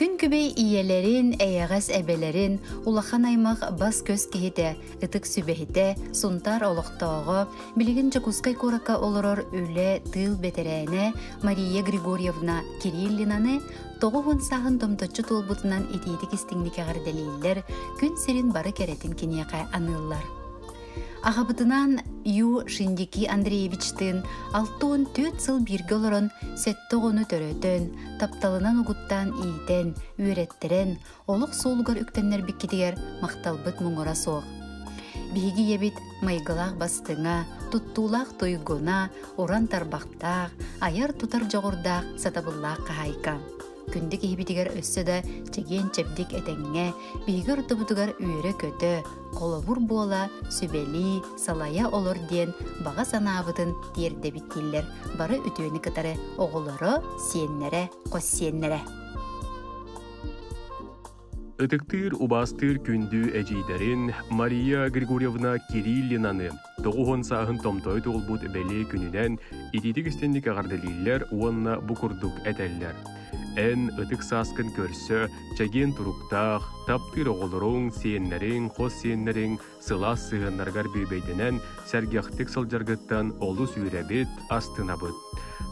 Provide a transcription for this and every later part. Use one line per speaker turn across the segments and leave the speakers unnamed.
Күн күбэй ийэлэрин, эйэҕэс эбэлэрин, улахан аймах бас-көс киһитэ, ытык сүбэһитэ, Сунтаар олохтооҕо, билигин Дьокуускай куоракка олорор үлэ, тыыл бэтэрээнэ Мария Григорьевна Кириллинаны 90 сааһын томточчу туолбутунан итиитик истиҥник эҕэрдэлииллэр, күн сирин бары кэрэтин киниэхэ аныыллар. Аҕабытынаан Ю Шиндики Андреевичтыын 64 сыл бииргэ олорон сэттэ оҕону төрөтөн, тапталынан угуттаан иитэн, үөрэттэрэн, олох суолугар үктэннэрбиккитигэр махталбыт муҥура суох. Биһиги ийэбит майгылаах бастыҥа, туттуулаах туйгуна, уран тарбахтаах, айар-тутар дьоҕурдаах сатабыллаах хаһаайка. Күндү киһибитигэр өссө да чэгиэн-чэбдик этэҥҥэ, биһиги ортобутугар үөрэ-көтө, холобур буола, сүбэлии, салайа олор диэн баҕа санаабытын тиэрдэбит дииллэр бары үтүөнү кытары оҕолоро, сиэннэрэ, хос сиэннэрэ.
Ытыктыыр, убаастыыр күндү эдьиийдэрин Мария Григорьевна Кириллинаны 90 сааһын томтойо туолбут бэлиэ күнүнэн итиитик истинник эҕэрдэлииллэр уонна бу курдук этэллэр. Эн ытык сааскын көрсө чэгиэн туруктаах, таптыыр оҕолоруҥ, сиэннэриҥ, хос сиэннэриҥ сылаас сыһыаннарыгар бүөбэйдэнэн сэргэхтик сылдьаргыттан олус үөрэбит, астынабыт.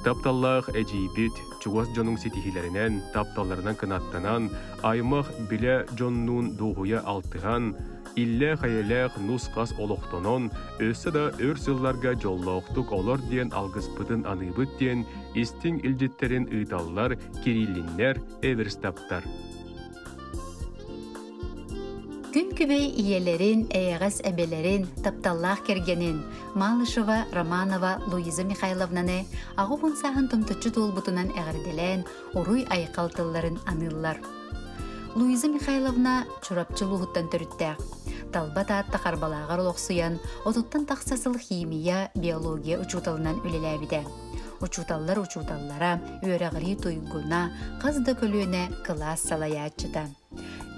Тапталлаах эдьиийбит, чугас дьонуҥ ситиһиилэринэн, тапталларынан кынаттанан, аймах билэ дьоннуун дуоһуйа алтыһан, иллээх-эйэлээх нус-хас олохтонон, өссө да өр сылларга дьоллоохтук олор диэн алгыспытын аныыбыт диэн истиҥ илдьиттэрин ыыталлар Кириллиннэр, Эверстаптар.
Күн күбэй ийэлэрин, эйэҕэс эбэлэрин, тапталлаах кэргэнин Малышева Романова Луиза Михайловнаны 80 сааһын томточчу туолбутунан эҕэрдэлээн уруй-айхал тылларын аныыллар. Луиза Михайловна Чурапчы улууһуттан төрүттээх. Талба Таатта Харбалааҕар олохсуйан, отуттан тахса сыл химия, биология учууталынан үлэлээбитэ. Учууталлар учууталлара, үөрэҕирии туйгуна, хас да көлүөнэ кылаас салайааччыта.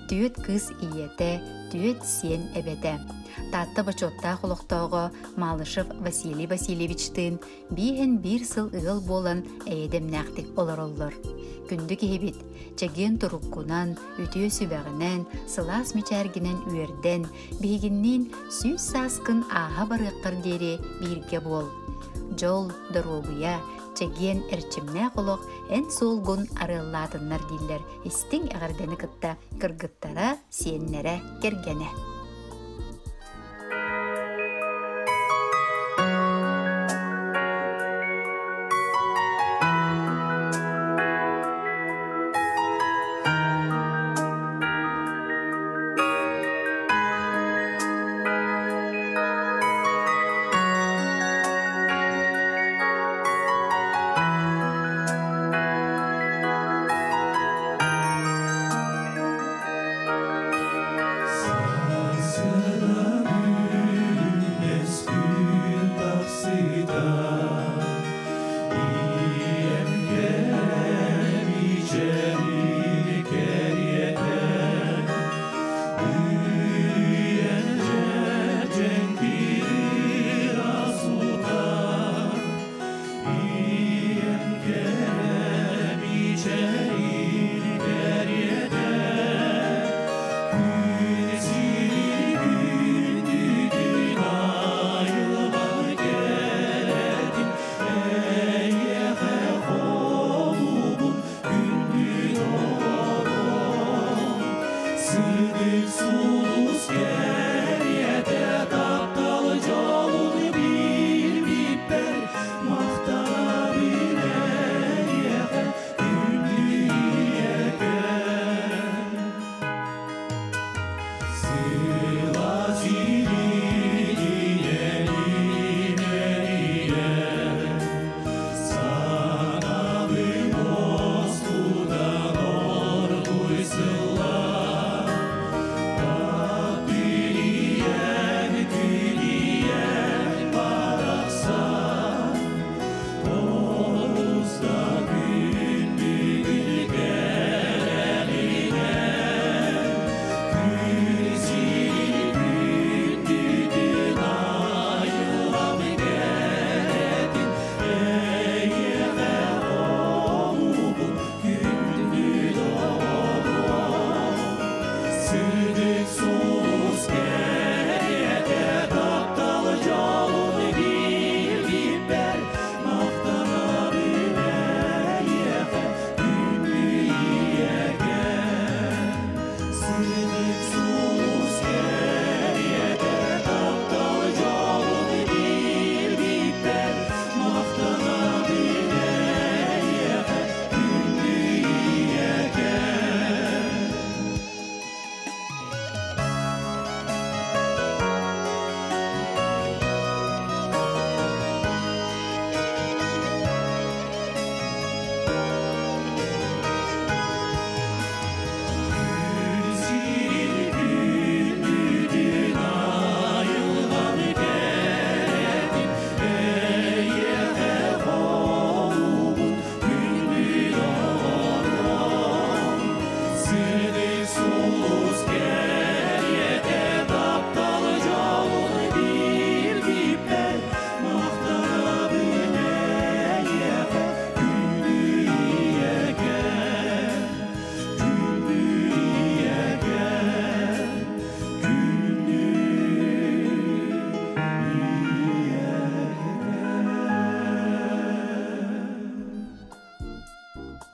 Түөрт кыыс ийэтэ, түөрт сиэн эбэтэ. Таатта бочуоттаах олохтооҕо Малышев Василий Васильевичтыын бииһин биир сыл ыал буолан эйэ-дэмнээхтик олороллор. Күндү киһибит, чэгиэн туруккунан, үтүө сүбэҕинэн, сылаас мичээргинэн үөрдэн, биһигинниин 100 сааскын ааһа барыаххар диэри бииргэ буол. Дьол, доруобуйа, чэгиэн эрчимнээх олох эн суолгун арыаллаатыннар дииллэр истиҥ эҕэрдэни кытта кыргыттара, сиэннэрэ, кэргэнэ.
Сарсыҥҥы тахсыыта Ийэм кэрэ кэриэтэ Үйэн дьэҥкир асута Ийэм кэрэ кэриэтэ Күн сирин күндүтүн айылҕам кэрэтин Эйиэхэ холуубун күндү доҕорум Сырдык сулус кэриэтэ таптал дьолун билбиппэр Махтанабын эйиэхэ күндү.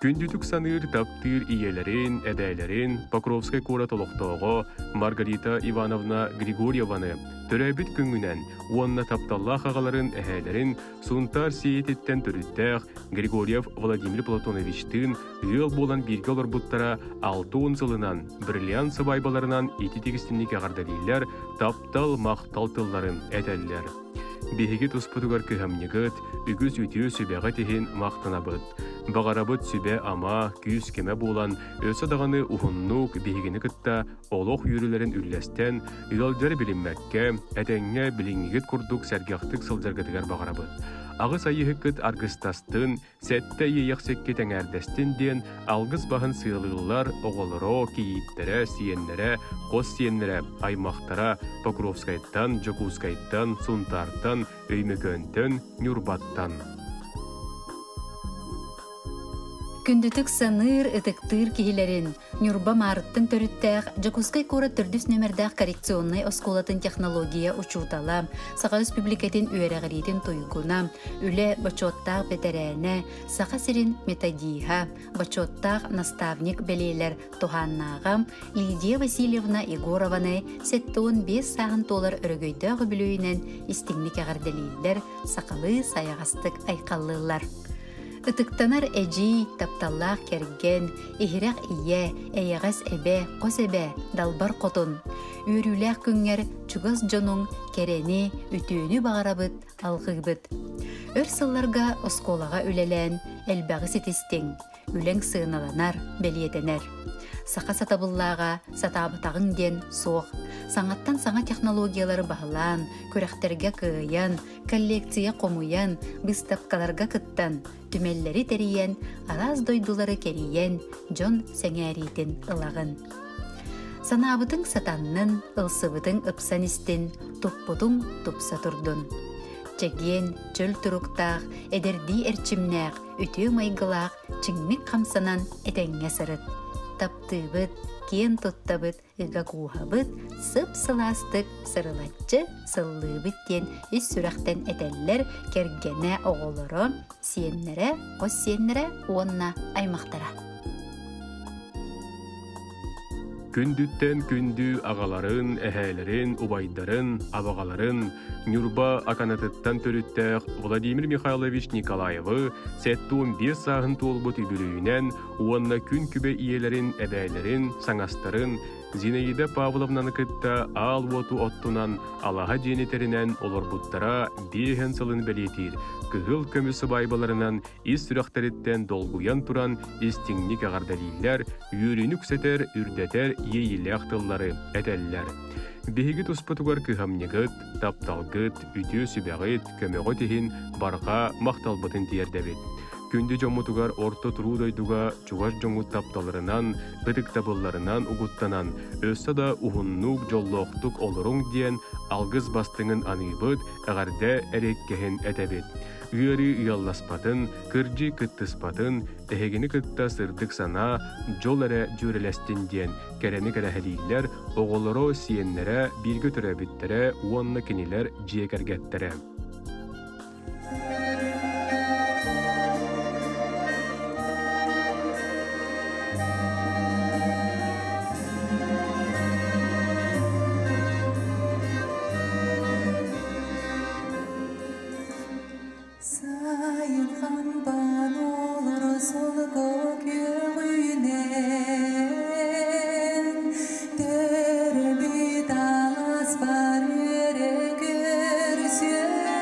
Күндүтүк саныыр, таптыыр ийэлэрин, эбээлэрин Покровскай куорат олохтооҕо Маргарита Ивановна Григорьеваны төрөөбүт күҥҥүнэн уонна тапталлаах аҕаларын, эһээлэрин Сунтаар Сиэйэтиттэн төрүттээх Григорьев Владимир Платоновичтыын ыал буолан бииргэ олорбуттара 60 сылынан бриллиант сыбаайбаларынан ититик истинник эҕэрдэлииллэр, таптал, махтал тылларын этэллэр. Биһиги туспутугар кыһамньыгыт, үгүс үтүө сүбэҕит иһин махтанабыт. Баҕарабыт сүбэ-ама, күүс-көмө буолан, өссө даҕаны уһуннук биһигини кытта олох үөрүүлэрин үллэстэн, ыалдьары билиммэккэ, этэҥҥэ билиҥҥигит курдук сэргэхтик сылдьаргытыгар баҕарабыт. Аҕыс айыыһыккыт аргыстастын, Сэттэ иэйэхсиккит эҥээрдэстин диэн алгыс баһын сыалыыллар оҕолоро, кийииттэрэ, сиэннэрэ, хос сиэннэрэ, аймахтара Покровскайтан, Дьокуускайтан, Сунтаартан, Өймөкөөнтөн, Ньурбаттан.
Күндүтүк саныыр, ытыктыыр киһилэрин Ньурба Маарыттан төрүттээх Дьокуускай куорат төрдүс нүөмэрдээх коррекционнай оскуолатын технология учуутала, Саха Республикатын үөрэҕириитин туйгуна, үлэ бочуоттаах бэтэрээнэ, Саха сирин методиһа, бочуоттаах наставник бэлиэлэр туһааннааҕа Лидия Васильевна Егорованы 75 сааһын туолар өрөгөйдөөх үбүлүөйүнэн истиҥник эҕэрдэлииллэр, сахалыы сайаҕастык айхаллыыллар. Ытыктанар эдьиий, тапталлаах кэргэн, иһирэх ийэ, эйэҕэс эбэ, хос эбэ, далбар хотун. Үөрүүлээх күҥҥэр чугас дьонуҥ кэрэни, үтүөнү баҕарабыт, алҕыыбыт. Өр сылларга оскуолаҕа үлэлээн элбэҕи ситистиҥ, үлэҥ сыаналанар, бэлиэтэнэр. Саха сатабыллааҕа сатаабатаҕыҥ диэн суох. Саҥаттан саҥа технологиялары баһылаан, күрэхтэргэ кыайан, коллекция хомуйан, быыстапкаларга кыттан, түмэллэри тэрийэн, араас дойдулары кэрийэн, дьон сэҥээриитин ылаҕын. Санаабытыҥ сатаннын, ылсыбытыҥ ыпсан истин, туппутуҥ тупса турдун. Чэгиэн, чөл туруктаах, эдэрдии эрчимнээх, үтүө майгылаах, чиҥник хамсанан этэҥҥэ сырыт. Таптыыбыт, киэн туттабыт, ыга кууһабыт, сып-сылаастык сырылаччы сыллыыбыт диэн ис сүрэхтэн этэллэр кэргэнэ, оҕолоро, сиэннэрэ, хос сиэннэрэ уонна аймахтара.
Күндүттэн күндү аҕаларын, эһээлэрин, убайдарын, абаҕаларын Ньурба Аканатыттан төрүттээх Владимир Михайлович Николаевы 75 сааһын туолбут үбүлүөйүнэн уонна күн күбэ ийэлэрин, эбээлэрин, саҥастарын Зинаида Павловнаны кытта аал уоту оттунан, алаһа дьиэни тэринэн олорбуттара биэһэн сылын бэлиэтиир кыһыл көмүс сыбаайбаларынан ис сүрэхтэриттэн долгуйан туран истиҥник эҕэрдэлииллэр, үөрүүнү үксэтэр, үрдэтэр иэйиилээх тыллары этэллэр. Биһиги туспутугар кыһамньыгыт, тапталгыт, үтүө сүбэҕит, көмөҕүт иһин барҕа махталбытын тиэрдэбит. Күндү дьоммутугар орто туруу дойдуга чугас дьоҥҥут тапталларынан, ытыктабылларынан угуттанан, өссө да уһуннук, дьоллоохтук олоруҥ диэн алгыс бастыҥын аныыбыт, эҕэрдэ эриэккэһин этэбит. Ыарыы ыалласпатын, кырдьыы кыттыспатын, эһигини кытта сырдык санаа, дьол эрэ дьүөрэлэстин диэн кэрэни кэрэһэлииллэр оҕолоро, сиэннэрэ, бииргэ төрөөбүттэрэ уонна кинилэр дьиэ кэргэттэрэ.
Сайын хампан олор солко күөҕүнэн Төрөбүт алааспар үөрэ көрсүөм.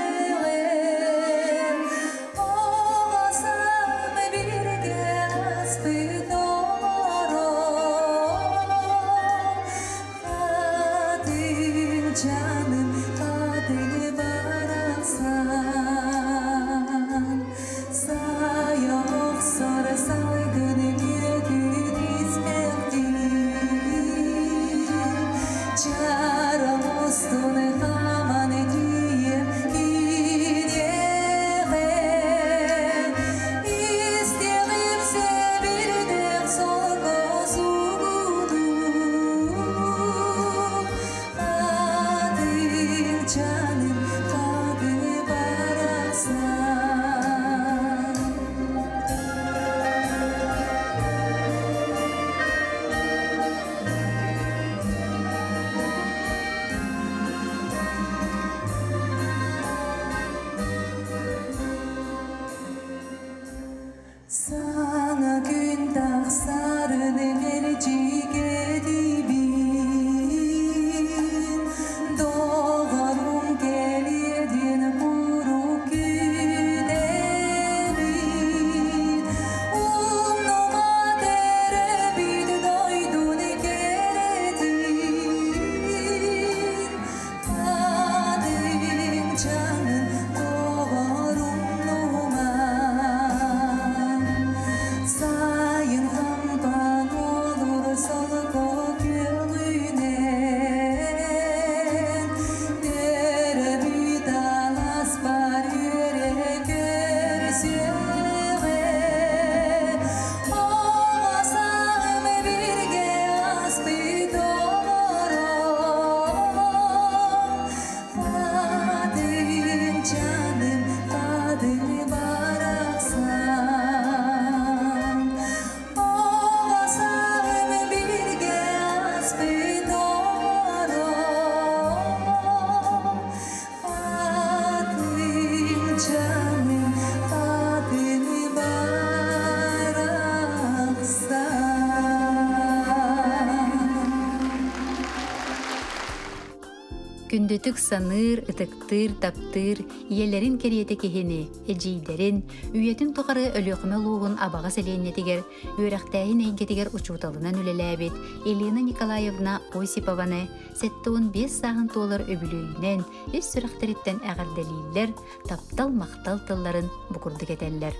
Күндүтүк саныыр, ытыктыыр, таптыыр ийэлэрин кэриэтэ киһини, эдьиийдэрин, үйэтин тухары Өлүөхүмэ улууһун Абаҕа сэлиэнньэтигэр үөрэхтээһин эйгэтигэр учууталынан үлэлээбит Елена Николаевна Осипованы 75 сааһын туолар үбүлүөйүнэн ис сүрэхтэриттэн эҕэрдэлииллэр, таптал-махтал тылларын бу курдук этэллэр.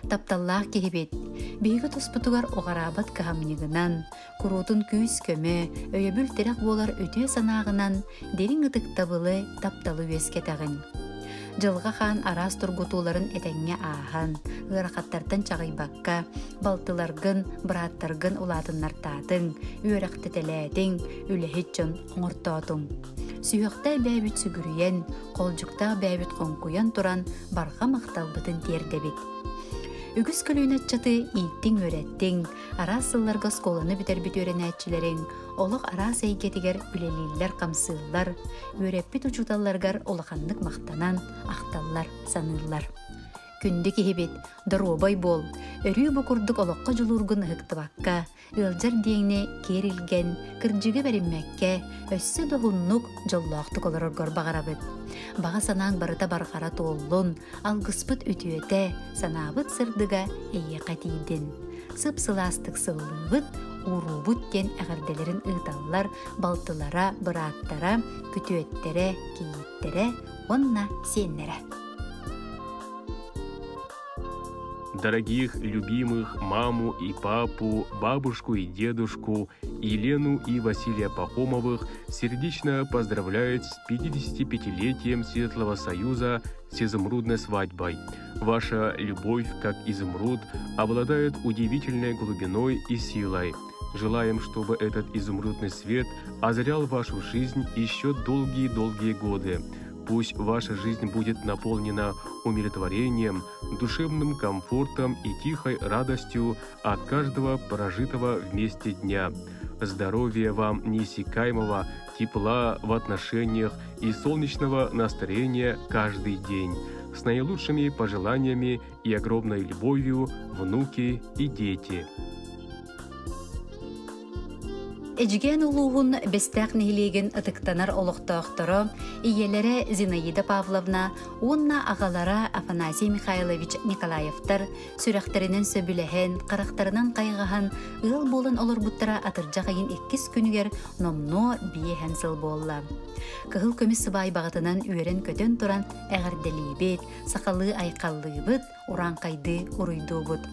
Тапталлаах киһибит, биһиги туспутугар уҕараабат кыһамньыгынан, куруутун күүс-көмө, өйөбүл-тирэх буолар үтүө санааҕынан дириҥ ытыктабылы, тапталы үөскэтэҕин. Дьылҕа хаан араас тургутууларын этэҥҥэ ааһан, ыарахаттартан чаҕыйбакка, балтыларгын, бырааттаргын улаатыннартаатыҥ, үөрэхтэтэлээтиҥ, үлэһит дьон оҥортоотуҥ. Сүһүөхтээх бэйэбит сүгүрүйэн, холдьуктаах бэйэбит хоҥкуйан туран барҕа махталбытын тиэрдэбит. Үгүс көлүөнэ ыччаты ииттиҥ-үөрэттиҥ, араас сылларга оскуоланы бүтэрбит үөрэнээччилэриҥ олох араас эйгэтигэр үлэлииллэр-хамсыыллар, үөрэппит учууталларыгар улаханнык махтанан ахталлар, саныыллар. Күндү киһибит, доруобай буол, өрүү бу курдук олоххо дьулуургун ыһыктыбакка, ыалдьар диэҥни киэр илгэн, кырдьыгы бэриммэккэ, өссө да уһуннук, дьоллоохтук олороргор баҕарабыт. Баҕа санааҥ барыта барҕара туоллун, алгыспыт үтүөтэ, санаабыт сырдыга эйиэхэ тиийдин. Сып-сылаастык сыллыыбыт, ууруубут диэн эҕэрдэлэрин ыыталлар балтылара, бырааттара, күтүөттэрэ, кийииттэрэ уонна сиэннэрэ.
Дорогих, любимых маму и папу, бабушку и дедушку, Елену и Василия Пахомовых сердечно поздравляют с 55-летием Светлого Союза с изумрудной свадьбой. Ваша любовь, как изумруд, обладает удивительной глубиной и силой. Желаем, чтобы этот изумрудный свет озарял вашу жизнь еще долгие-долгие годы. Пусть ваша жизнь будет наполнена умиротворением, душевным комфортом и тихой радостью от каждого прожитого вместе дня. Здоровья вам неиссякаемого, тепла в отношениях и солнечного настроения каждый день. С наилучшими пожеланиями и огромной любовью внуки и дети.
Эдьигээн улууһун Бэстээх нэһилиэгин ытыктанар олохтоохторо ийэлэрэ Зинаида Павловна уонна аҕалара Афанасий Михайлович Николаевтар сүрэхтэринэн сөбүлэһэн, харахтарынан хайҕаһан ыал буолан олорбуттара атырдьах ыйын иккис күнүгэр номнуо биэһэн сыл буолла. Кыһыл көмүс сыбаайбаҕытынан үөрэн-көтөн туран эҕэрдэлиибит, сахалыы айхаллыыбыт, урааҥхайдыы уруйдуубут.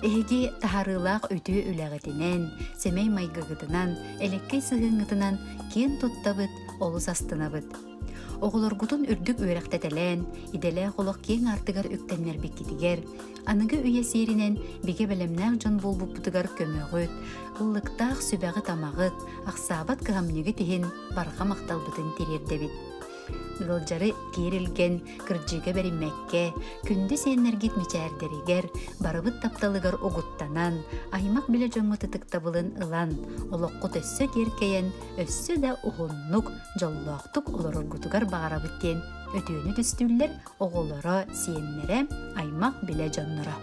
Эһиги таһаарыылаах үтүө үлэҕитинэн, сэмэй майгыгытынан, элэккэй сыһыаҥҥытынан киэн туттабыт, олус астынабыт. Оҕолоргутун үрдүк үөрэхтэтэлээн, идэлээх олох киэҥ аартыгар үктэннэрбиккитигэр, аныгы үйэ сиэринэн бигэ бэлэмнээх дьон буолбуппутугар көмөҕүт, ыллыктаах сүбэҕит-амаҕыт, ахсаабат кыһамньыгыт иһин барҕа махталбытын тириэрдэбит. Ыалдьары киэр илгэн, кырдьыга бэриммэккэ, күндү сиэннэргит мичээрдэригэр, барыбыт тапталыгар угуттанан, аймах билэ дьоҥҥут ытыктабылын ылан, олоххут өссө киэркэйэн, өссө да уһуннук, дьоллоохтук олороргутугар баҕарабыт диэн өтүүнү түстүүллэр оҕолоро, сиэннэрэ, аймах билэ дьонноро.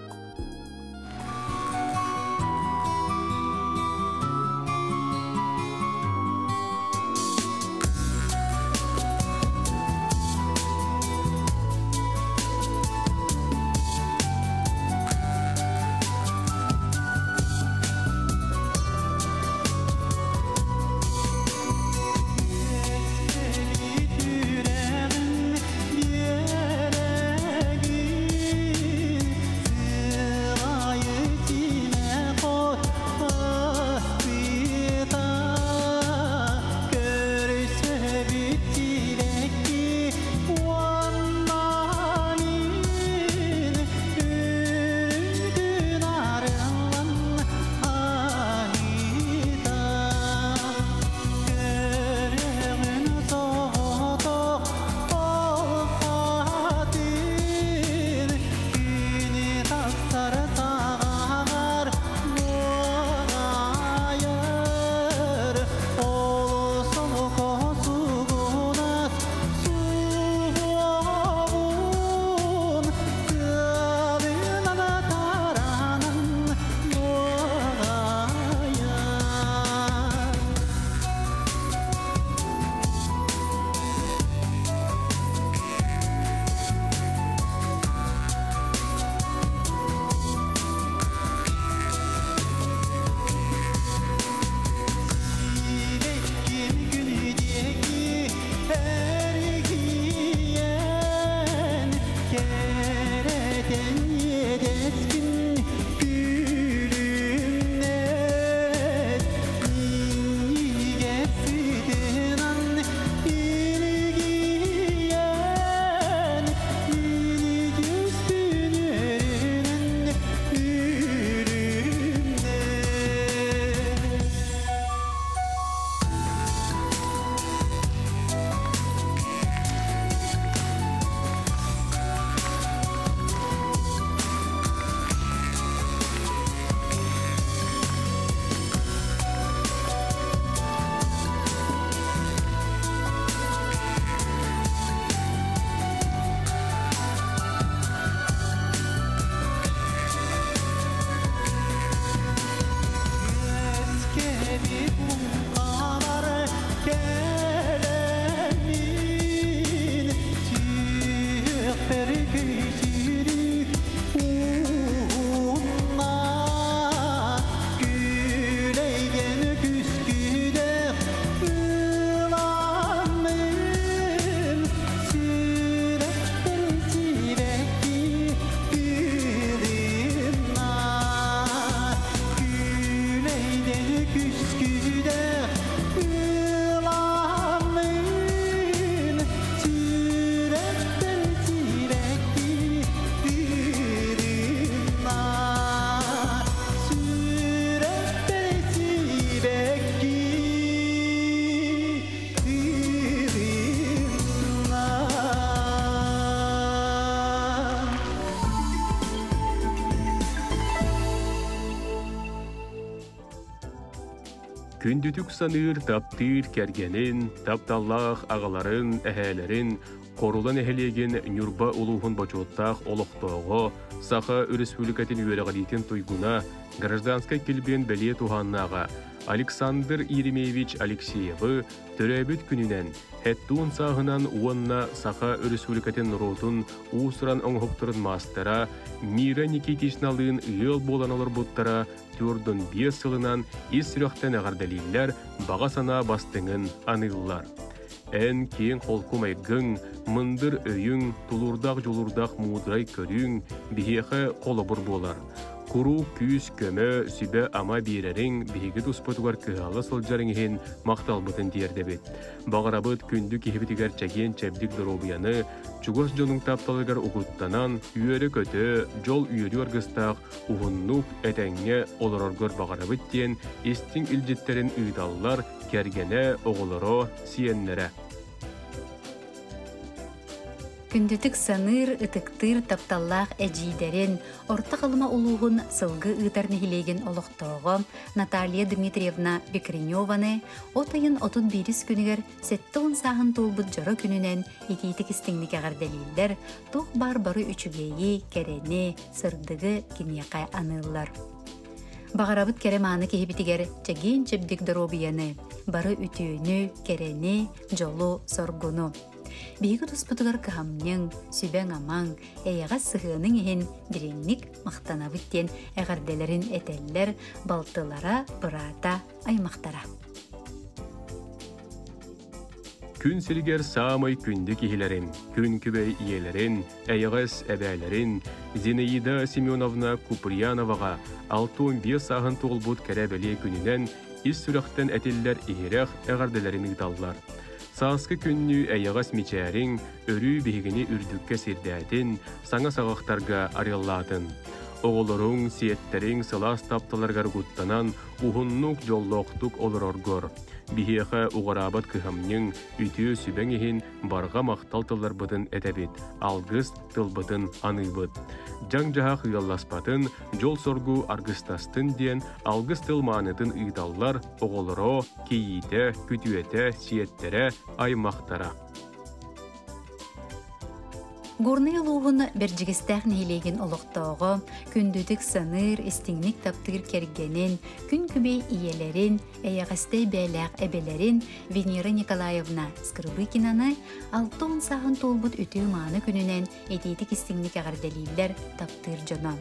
Күндүтүк саныыр, таптыыр кэргэнин, тапталлаах аҕаларын, эһээлэрин, Хорула нэһилиэгин Ньурба улууһун бочуоттаах олохтооҕо, Саха Өрөспүүбүлүкэтин үөрэҕириитин туйгуна, гражданскай килбиэн бэлиэ туһааннааҕа Александр Еремеевич Алексеевы төрөөбүт күнүнэн Хэттуун сааһынан уонна Саха Өрөспүүбүлүкэтин норуотун уус-уран оҥоһуктарын маастара Мира Никитичналыын ыал буолан олорбуттара 45 сылынан ис сүрэхтэн эҕэрдэлииллэр, баҕа санаа бастыҥын аныыллар. Эн киэҥ холку майгыҥ, мындыр өйүҥ, тулуурдаах-дьулуурдаах муударай көрүүҥ биһиэхэ холобур буолар. Куруук күүс-көмө, сүбэ-ама биэрэриҥ биһиги туспутугар кыһалла сылдьарыҥ иһин махталбытын тиэрдэбит. Баҕарабыт күндү киһибитигэр чэгиэн-чэбдик доруобуйаны, чугас дьонуҥ тапталыгар угуттанан, үөрэ-көтө, дьол-үөрүү аргыстаах уһуннук, этэҥҥэ олороргор баҕарабыт диэн истиҥ илдьиттэрин ыыталлар кэргэнэ, оҕолоро, сиэннэрэ.
Күндүтүк саныыр, ытыктыыр тапталлаах эдьиийдэрин, Орто Халыма улууһун Сылгы Ыытар нэһилиэгин олохтооҕо Наталья Дмитриевна Бекреневаны от ыйын 31 күнүгэр 70 сааһын туолбут дьоро күнүнэн итиитик истиҥник эҕэрдэлииллэр, туох баар бары үчүгэйи, кэрэни, сырдыгы киниэхэ аныыллар. Баҕарабыт кэрэ-мааны киһибитигэр чэгиэн-чэбдик доруобуйаны, бары үтүөнү, кэрэни, дьолу-соргуну. Биһиги туспутугар кыһамньыҥ, сүбэҥ-амаҥ, эйэҕэс сыһыаныҥ иһин дириҥник махтанабыт диэн эҕэрдэлэрин этэллэр балтылара, быраата, аймахтара.
Күн сиригэр саамай күндү киһилэрин, күн күбэй ийэлэрин, эйэҕэс эбээлэрин Зинаида Семеновна Куприяноваҕа 65 сааһын туолбут кэрэ-бэлиэ күнүнэн ис сүрэхтэн этиллэр иһирэх эҕэрдэлэрин ыыталлар. Сааскы күннүү эйэҕэс мичээриҥ өрүү биһигини үрдүккэ сирдээтин, саҥа саҕахтарга арыаллаатын. Оҕолоруҥ, сиэттэриҥ сылаас тапталарыгар угуттанан, уһуннук, дьоллоохтук олороргор, биһиэхэ уҕараабат кыһамньыҥ, үтүө сүбэҥ иһин барҕа махтал тылларбытын этэбит, алгыс тылбытын аныыбыт. Дьаҥ-дьаһах ыалласпатын, дьол-соргу аргыстастын диэн алгыс тыл маанытын ыыталлар оҕолоро, кийиитэ, күтүөтэ, сиэттэрэ, аймахтара.
Горнай улууһун Бэрдьигэстээх нэһилиэгин олохтооҕо, күндүтүк саныыр, истиҥник таптыыр кэргэнин, күн күбэй ийэлэрин, эйэҕэстэй бэйэлээх эбэлэрин Венера Николаевна Скрыбыкинаны 60 сааһын туолбут үтүө-мааны күнүнэн итиитик истиҥник эҕэрдэлииллэр таптыыр дьоно.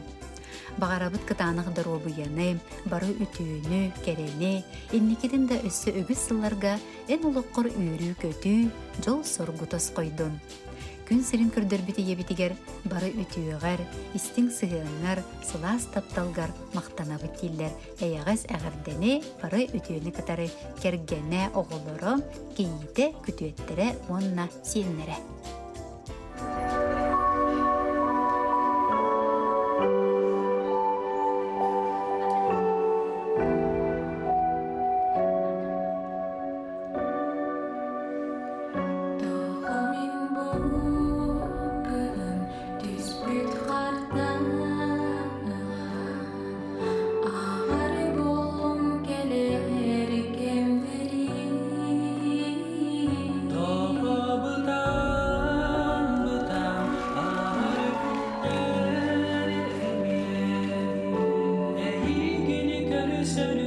Баҕарабыт кытаанах доруобуйаны, бары үтүөнү, кэрэни, инникитин да өссө үгүс сылларга эн олоххор үөрүү-көтүү, дьол-соргу тосхойдун. Күн сирин көрдөрбүт ийэбитигэр бары үтүөҕэр, истиҥ сыһыаҥҥар, сылаас тапталгар махтанабыт дииллэр эйэҕэс эҕэрдэни бары үтүөнү кытары кэргэнэ, оҕолоро, кийиитэ, күтүөттэрэ уонна сиэннэрэ.
Тоҕо мин бу кыһын түспүт хартаҥҥа Ааҕар буоллум кэлэр кэмнэри
Тоҕо бытаан бытаан ааһар күннэр эмиэ Эйигин көрсөр